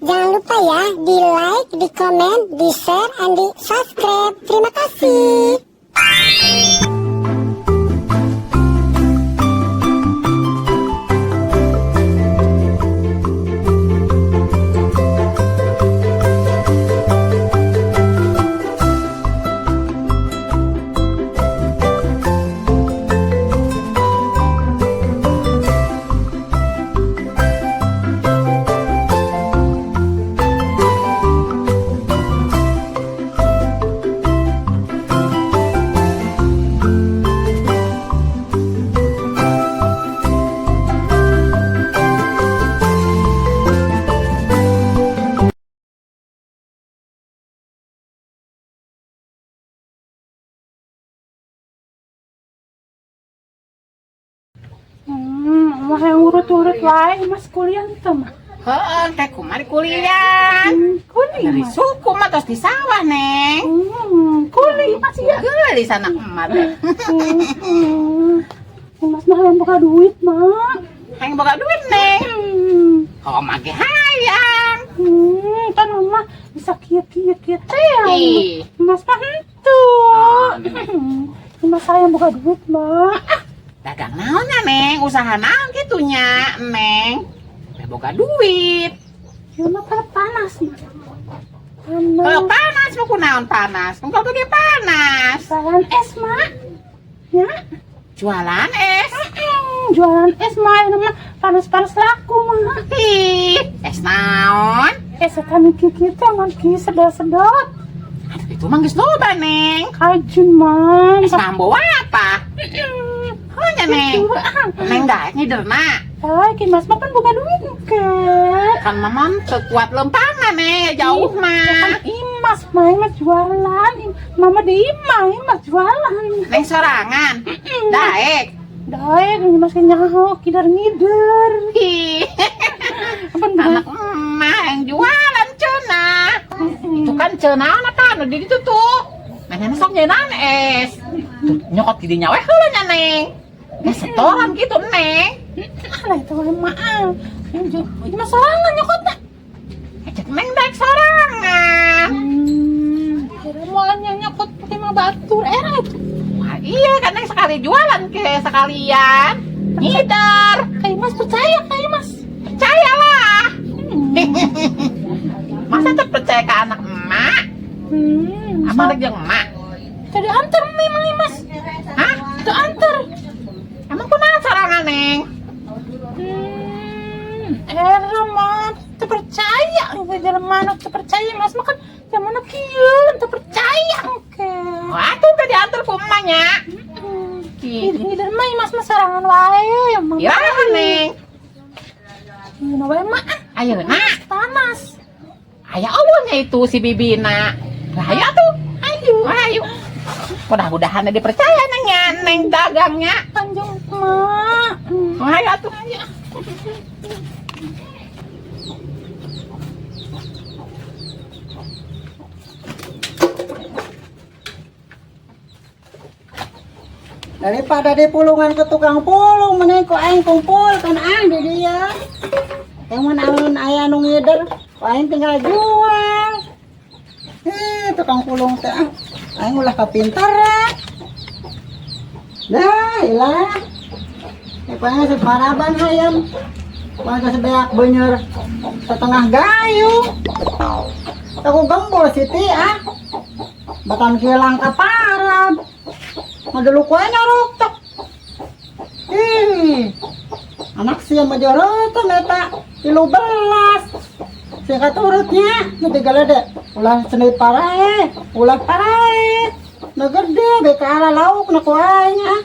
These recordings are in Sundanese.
Jangan lupa ya di like, di komen, di share, and di subscribe. Terima kasih. Mah yang urut-urut wae, Mas kuliah teu mah. Heeh, teh kumaha kuliah. Kuli Dari Mas. suku mah tos di sawah, Neng. Kuli Mas ya. Geulis anak emak teh. Mas mah yang boga duit mah. Hayang boga duit, Neng. Oh, make hayang. Kan mama bisa kieu kieu kieu teh. Ih. Mas mah henteu. Mas hayang boga duit mah. Ah, Dagang naonnya, Neng? Usaha naon gitunya, Neng? Teh boga duit. Ieu mah pada panas mah. Panas. Kalau panas mah kunaon panas? Engkau tuh panas. Jualan es mah. Ya. Jualan es. Jualan es mah ini mah panas-panas laku mah. Ih, es naon? Es kan kieu kieu teh mah kieu sedot-sedot. Aduh, itu mah geus loba, Neng. Kajun mah. Es mambo apa? Hanya, Neng. Neng daek ngiderna. Ah, ki Mas mah kan boga duit kan. Kan mamam sekuat lempangan, Neng, jauh Ya kan mah. Imas mah Imas jualan. Mama di Ima, Imas jualan. Neng sorangan. Daek. Daek Imas ke nyaho kider ngider. Ih, Apa anak emak yang jualan cenah. Itu kan cenah apa anu di ditu tuh. Nah, nyana sok nyeunaan es. Tuh, nyokot di dinya we heula nya, Neng. Ya setoran gitu, Neng. Lah itu mah maaf. Imas sorangan nyokotna. Cek Neng daek sorangan. Kira moal nyokot pakai mah batur era itu. Wah, iya kan Neng sekali jualan ke sekalian. Ngider. Kayak Mas percaya kayak Mas. Percayalah. Masa tuh percaya ke anak emak? Apa anak jeung emak? Jadi antar memang Mas. Hah? Itu antar. Emang kunaon sorangan, Neng? Era mah terpercaya jalan mana terpercaya Mas makan jalan mana kieu terpercaya ke. Wah, tuh udah diantar ku emaknya. Ngider mah Mas mah sorangan wae. Mah. Ya, Neng. Ieu wae mah Ayo, nak. panas. Aya awalnya itu si Bibina. Lah, ayo tuh. Ayo. Ayo. Mudah-mudahan dipercaya nengnya, Neng dagangnya. Tanjung mah. Ayo tuh. Daripada di pulungan ke tukang pulung, mending ku aing kumpulkan aing di dia. Yang mana amun aya nu ngider, ku aing tinggal jual. Tukang pulung teh ah, aing ulah kapintaran. Dah, ilah. Pokoknya separaban hayam. Masa sebeak bener setengah gayung. Aku gembul Siti ah. Batan kilang kaparab. Ngadulu kue nyorok. Ih, anak sia majorotan eta 13. Singkat urutnya, nanti galede. Ulah seni parae, ulah parae. Nu gede beka ala lauk na ku aing ah.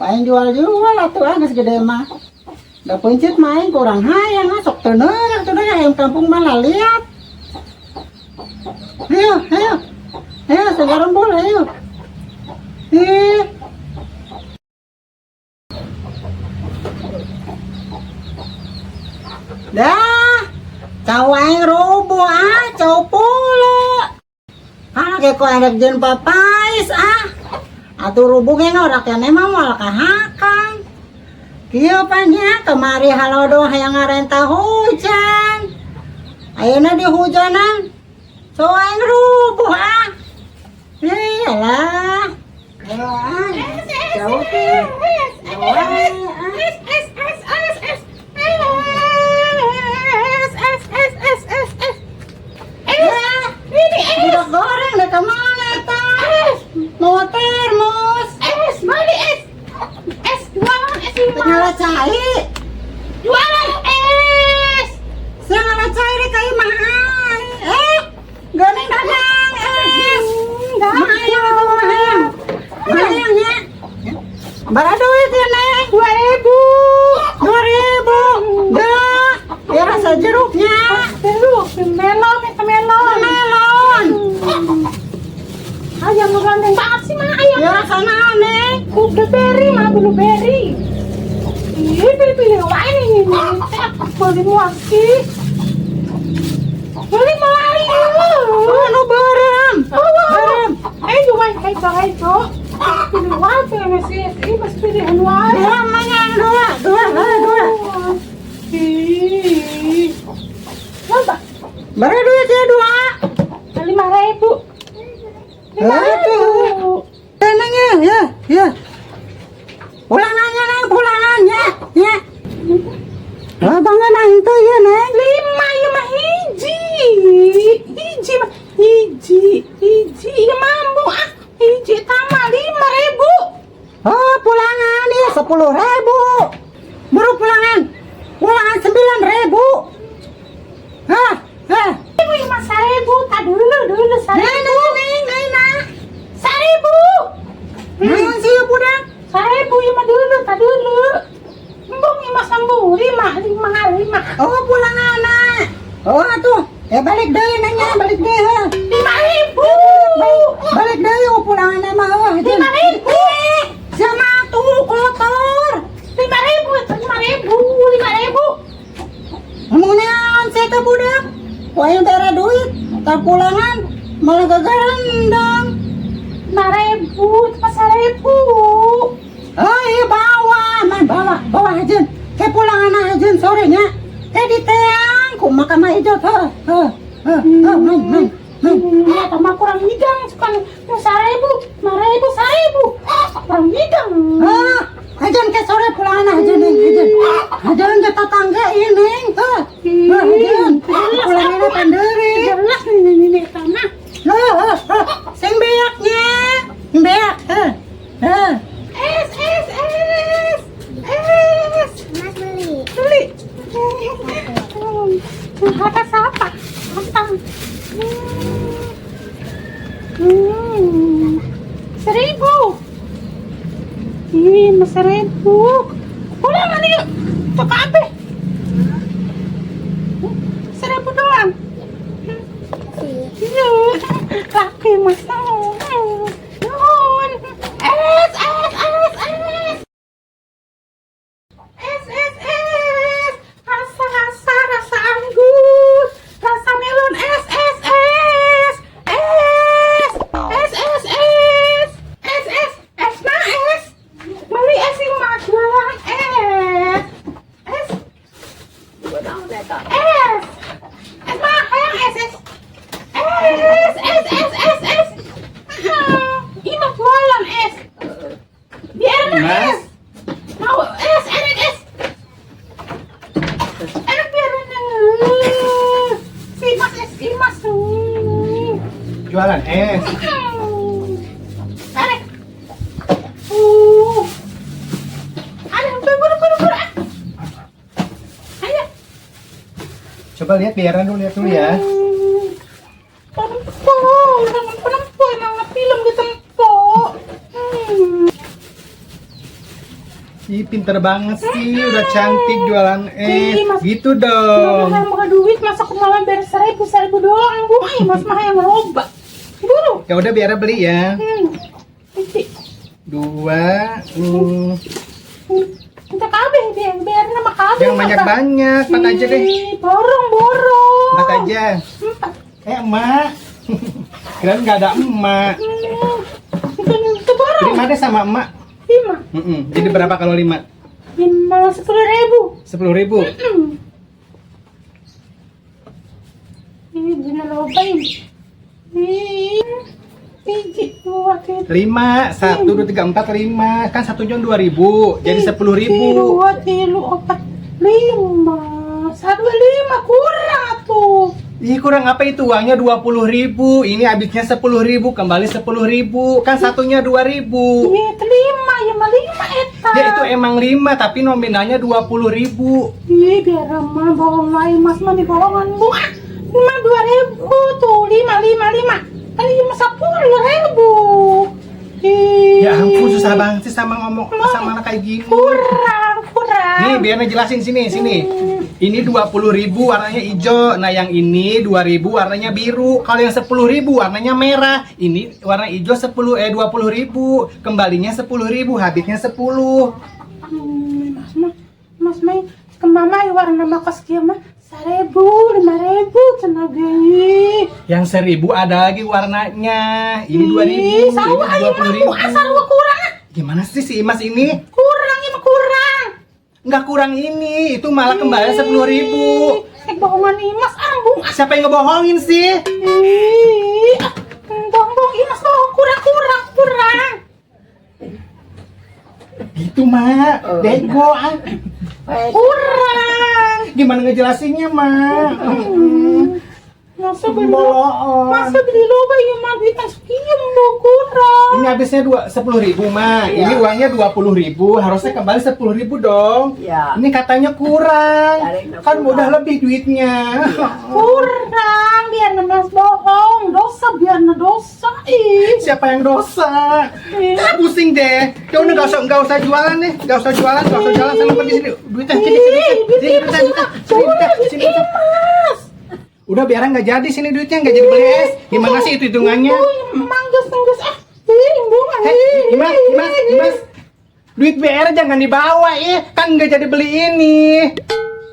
Aing jual-jual atuh ah geus gede mah. Da peuncit mah aing kurang hayang ah sok teu neurak teu neurak hayang kampung mah laliat. Ayo, ayo. Ayo segarembul ayo. Ih. Dah, cau aing rubuh ah, cau pula. Anak ku anak jeung papais ah. Atuh rubuh ge ngorak keneh mah moal kahakang. Kieu pan nya kemari halodo hayang ngarenta hujan. Ayeuna di hujanan. So aing rubuh ah. Iyalah. Ah, jauh teh. Jauh ah. Es, es, es, es, es. Es, es, es, es, es, es. Ya, Ini es. budak goreng deh kemana eta? Es, Mau termos. es, beli es. Es, jualan es lima. Ngala cai. Jualan es. Sia ngala cai deh ka imah aing. Eh, geuning dagang es. Mahayang atuh mahayang. Mahayang nya. Bara duit ya, Neng? 2.000. 2.000. Dah, ya rasa jeruknya. Jeruk, melon, itu melon. Melon. Ayam lu ganteng banget sih, mah ayam. Ya rasa naon, Neng? Blueberry, mah blueberry. Ih, pilih-pilih wae nih ini. Beli muak sih. Beli mau Oh, nu beureum. Oh, eh, juga itu itu. Pilih wae pengen sih, ini masih pilihan wae. Dua mana dua, dua, dua, dua. Ih. Coba, Bara duit ya dua. 5.000. 5.000. Eh, Neng ya, ya, ya. Pulangannya, Neng, pulangannya, ya. Lah bangun itu ya, Neng. Lima ya mah hiji. Hiji mah hiji, hiji ya mampu ah. Hiji tambah 5.000. Oh, pulangan ya 10.000. Buru pulangan. Pulangan 9.000. Hah, hah. Ibu lima 1.000, tak dulu dulu Neng, 1.000. neng, neng, neng, nah. 1.000. Naon sih ya budak? 1.000 ya mah dulu, tak dulu. Embung lima sambung, lima, lima, lima. Oh, pulangan nah. Oh, atuh. Ya balik deui nanya, balik deui heuh. 5.000. Balik, balik deui oh pulangan mah heuh. 5.000. Sama tuh kotor. 5.000, itu 5.000, 5.000. Ngomong naon sih teh budak? Wah, yang bere duit, tar pulangan malah gagarendang. 5.000, itu mah 1.000. Oh iya bawa, man bawa, bawa aja. Kayak pulangan aja sorenya. Kayak di teang, ku makan mah hijau, heh, heh, heh, heh, man, man, man. Ya, tambah kurang hidang, suka 1.000, 5.000, 1.000. Kurang hidang. Ah, ajan ke sore pulangan aja neng, ajan. Ajan ke tetangga ini neng, heh, heh, ajan. Pulangannya panderi. Jelas nih, nih, nih, tanah. Heh, heh, heh, sing beaknya, sing beak, heh, heh. Es, es, es, es. Mas beli. Beli. Kata siapa? Kantang. 1.000. Ih, mas 1.000. Pulang nih yuk. Toko apa? 1.000 doang. Sih. Iya, laki mas. Nuhun. Es, es, es, es. Es, es, es. Rasa, rasa, rasa anggur. Rasa melon. Es, es, es. Es, es, es, es. Es, es, es, nah es. Beli es ini mah jualan es. Es. Es. Es mah, hayang es, es. Es, es, es, es, es. Ih, mah jualan es. Biar mah Mas. es. Mau es, enak es. Enak biar enak. Si mas es, si mas. Jualan es. Tarik. Ada, buru, buru, buru. Ah. Ayo. Coba lihat biaran dulu, lihat dulu ya. Tempo, tempo, emang film di tempo. Ih, pinter banget sih, udah cantik jualan es. Ih, Mas. Gitu dong. Mama mau duit masa aku malah bayar 1.000, 1.000 doang, Bu. Ay, mas mah yang loba. Buru. Ya udah biar beli ya. Nanti. Dua, Minta kabeh biar biar nama kabeh. Jangan banyak-banyak, empat aja deh. Ih, borong, borong. Empat aja. Empat. Eh, emak. Kirain nggak ada emak. Itu borong. Lima deh sama emak. 5. Jadi berapa kalau 5? 5 10.000. 10.000. Hiji loba ini. Ih, hiji, dua, tilu. 5, 1, 2, 3, 4, 5. Kan satunya 2.000, jadi 10.000. Dua, tilu, opat, lima. Satu, lima kurang atuh. Ih, kurang apa itu? Uangnya 20.000. Ini habisnya 10.000, kembali 10.000. Kan satunya 2.000. Iya, itu lima, ya mah lima eta. Ya itu emang 5, tapi nominalnya 20.000. Ih, biar mah bohong lain, mas mah dibohongan bu. Ah, lima 2.000 tuh, lima, lima, lima. Tadi lima 10.000. Ih. Ya ampun, susah banget sih sama ngomong sama anak kayak gini. Kurang, kurang. Nih, biar jelasin sini, sini. Ini 20.000 warnanya hijau. Nah, yang ini 2.000 warnanya biru. Kalau yang 10.000 warnanya merah. Ini warna hijau 20.000. Kembalinya 10.000, habisnya 10. Mas mah, mas mah, ke mama ya warna makos kieu mah 1.000, 5.000 cenah ge. Yang 1.000 ada lagi warnanya. Ini 2.000, Ih, ini sarua ieu mah 20.000. bu, ah, sarua kurang ah. Gimana sih si Imas ini? Kurang ieu mah kurang. Nggak kurang ini, itu malah kembali 10.000. Eh, bohongan Imas ambung ah. Siapa yang ngebohongin sih? Ih, ah, bohong-bohong Imas bohong kurang kurang kurang. Gitu, Mak. Bego ah. Kurang. Gimana ngejelasinnya, Mak? Masa beli Boloon. masa beli loba ieu mah duit sekian bu kurang. Ini habisnya 10.000, Mak. Ini uangnya 20.000, harusnya kembali 10.000 dong. Ya. Ini katanya kurang. Tarik, Kan kurang. udah lebih duitnya. Kurang biar mas bohong dosa biar dosa ih. Siapa yang dosa? Ih. Ah, pusing deh. Ya udah nggak usah jualan nih, nggak usah jualan, nggak usah jualan. Sana pergi sini. Duitnya sini sini. Ih, duit Sini, Imas duitnya, duitnya. Sini, kurang duitnya, duit sini, duitnya. Imas. Udah biarin nggak jadi sini duitnya, nggak jadi beli es. Gimana sih itu hitungannya? Mangges mangges ah. Ih, bunga. Hei, Imas, Imas, Imas. Duit BR jangan dibawa, ih. Kan nggak jadi beli ini.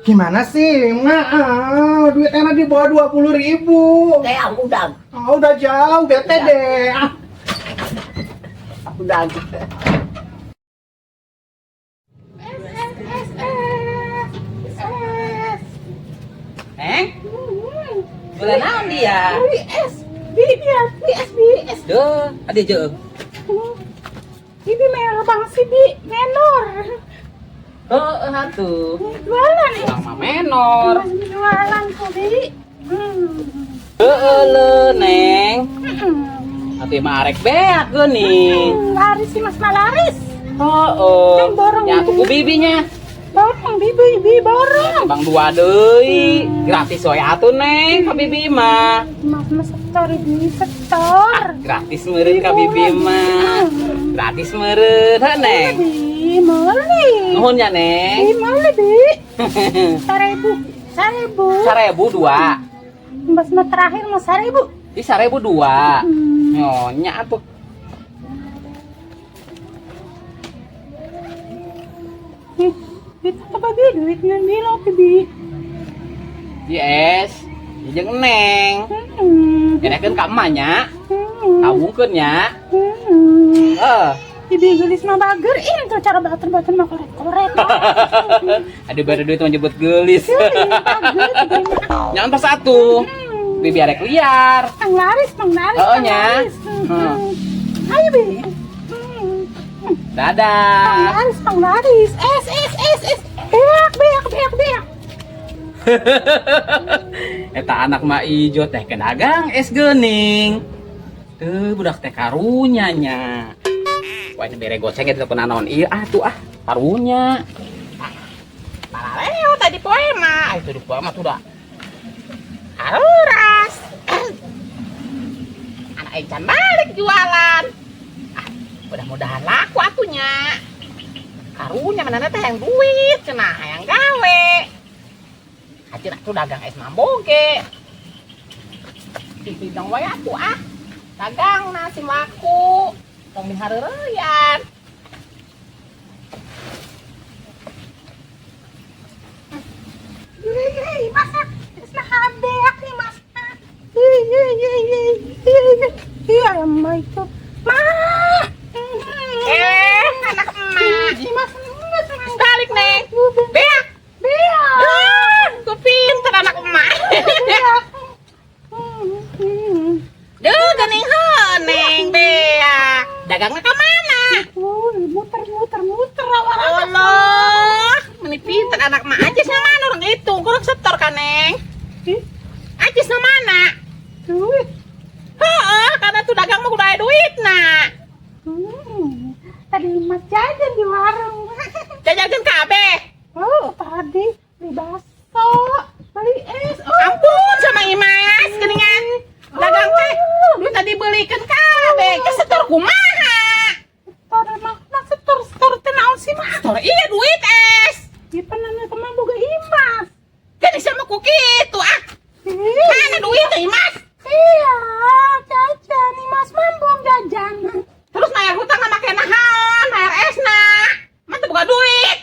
Gimana sih, Ma? Ah, duit enak dibawa 20.000. Teh udah, Ah, udah jauh, bete deh. Ah. udah. S S S S S. Neng, jualan naon dia? Beli es, beli biar beli es, beli es. Duh, ada jeuh. Bibi merah bang si bi menor. Heeh atuh. Jualan ya. Urang mah menor. Jualan kok bi. Heeh le, Neng. Atuh mah arek beak geuning. Laris sih mas mah laris. Heeh. Neng, borong. Nya atuh ku bibinya. Borong bibi bi borong. Bang dua deui. Gratis we atuh Neng ka bibi mah. Mas mas setor bi setor. Gratis meureun ka bibi mah. Gratis meureun heuh Neng. Bi meuli. Nuhun ya Bi Neng. meuli bi. 1.000 1.000. 1.000 dua. Mas mah terakhir mas 1.000. Di 1.000 dua. Nyonya atuh. Ih, itu apa bi duitnya bi lo bi. Di es. Jeung Neng. Enakeun ka emak nya. Tabungkeun nya. Heeh. Bibi gelis mah bager ini tuh cara batur-batur mah koret-koret. Ada baru duit mah jebut gelis. Nya entos atuh. Bibi arek liar. Pang laris, pang laris, Oh, pang nya. laris. Ayo bi. Pang Dadah. laris, pang laris. Es, es, es, es. Beak, beak, beak, beak. Eta anak mak ijo teh ke dagang es geuning. Tuh budak teh karunya nya. Wah ini bere goceng eta naon ieu ah tuh ah karunya. Paraleo tadi poe mah, itu di poe mah tuh dah. Haruras. Anak Encan balik jualan. Ah, mudah-mudahan laku atunya. Karunya mana teh yang duit, cenah yang gawe. Acil atuh dagang es mamboge. Dipidang wae atuh ah. Dagang nasi laku. Tong mihareureyan. Ih, masak. Nah, nih masak. Ih, ih, ih, ih, ih, ih, ayam mah itu. Mah. Eh, anak emak. Ih, mas, mas, mas. Balik, Neng. Beak. Beak. Ah, ku pinter anak emak. Beak. Anak mah acisna mana orang itu? Kurang setor kan, Neng? Ih, Acisna mana? duit. Heeh, karena tuh dagang mah kudu aya duit nah. Tadi Imas jajan di warung. Jajan kabeh. Oh, tadi beli bakso, beli es. Oh, Ampun sama Imas geuningan. Dagang teh duit tadi belikan kabeh. Ke setor kumaha? Setor mah, nah setor setor teh naon sih mah? Setor iya duit es. Di penana kemana boga Imas? Jadi sama ku kitu ah. Ih, Mana duit teh Imas? iya, jajan Imas mah belum jajan. Terus bayar hutang sama make naon? Bayar es na. Mah teu boga duit.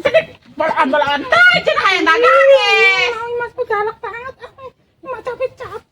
Jadi bolaan-bolaan teh cenah hayang dagang es. Mau Imas mah galak banget. Ah, Imas capek-capek.